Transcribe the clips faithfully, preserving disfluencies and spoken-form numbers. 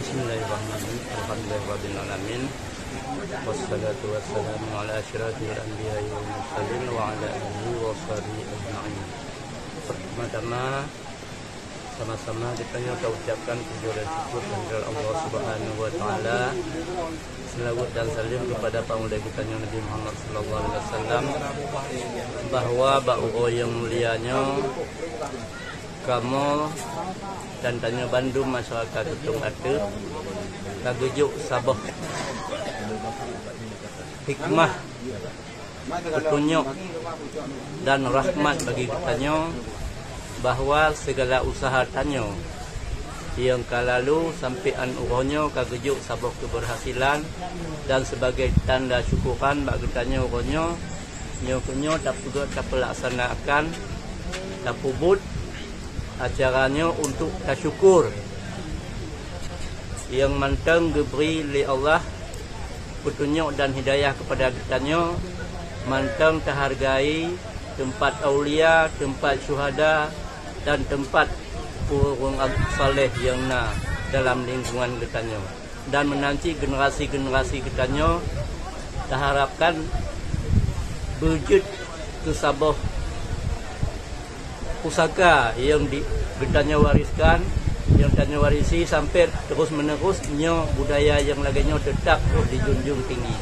Bismillahirrahmanirrahim. Alhamdulillahirabbil alamin. Wassalatu wassalamu ala asyrafil anbiya'i wal mursalin wa ala alihi wa sahbihi ajma'in. Pertama-tama, sama-sama geutanyoe taucapkan puji dan syukur keuhadrat Allah Subhanahu wa Taala. Selawat dan salam kepada Panghulée geutanyoe Nabi Muhammad sallallahu alaihi wasallam, bahwa bak uroe nyang mulia nyoe, kamoe dan tanyoe bandum masyarakat Geutong Ateueh ka geujok saboh hikmah, peutunyok dan rahmat bagi geutanyoe, bahwa segala usaha tanyoe nyang ka lalu sampoe 'an uroe nyoe ka geujok saboh keubeurhasilan, dan sebagai tanda syukuran bak geutanyoe uroe nyoe, nyoe keuh nyoe tapeugét tapeulaksanakan, tapeubuet acara nyoe untuk tasyukur nyang mantong geubri lé Allah peutunyok dan hidayah keupada geutanyoe, mantong tahargai teumpat aulia, teumpat syuhada, dan teumpat ureuëng saleh nyang na dalam lingkungan geutanyoe. Dan meunan cit generasi-generasi geutanyoe taharapkan beujeuet keu saboh pusaka nyang di, geutanyoe wariskan, nyang tanyoe warisi sampoe terus-menerus, nyoe budaya nyang lagée nyoe teutap troh dijunjung tinggi.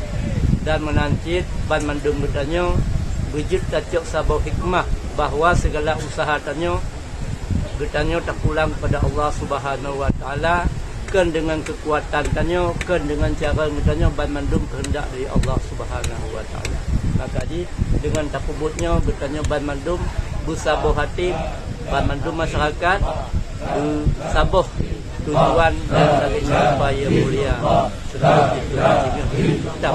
Dan meunan cit banmandum geutanyoe beujeuet tacok saboh hikmah bahwa segala usaha tanyoe, geutanyoe tapulang kepada Allah Subhanahu wa Taala, kon deungon keukuatan tanyoe, kon deungon cara geutanyoe, banmandum keuheundak dari Allah Subhanahu wa Taala. Maka jih deungon tapeubuet nyoe geutanyoe banmandum beusaboh até, banmandum masyarakat beusaboh tujuan dan saling upaya mulia. Setelah itu, kita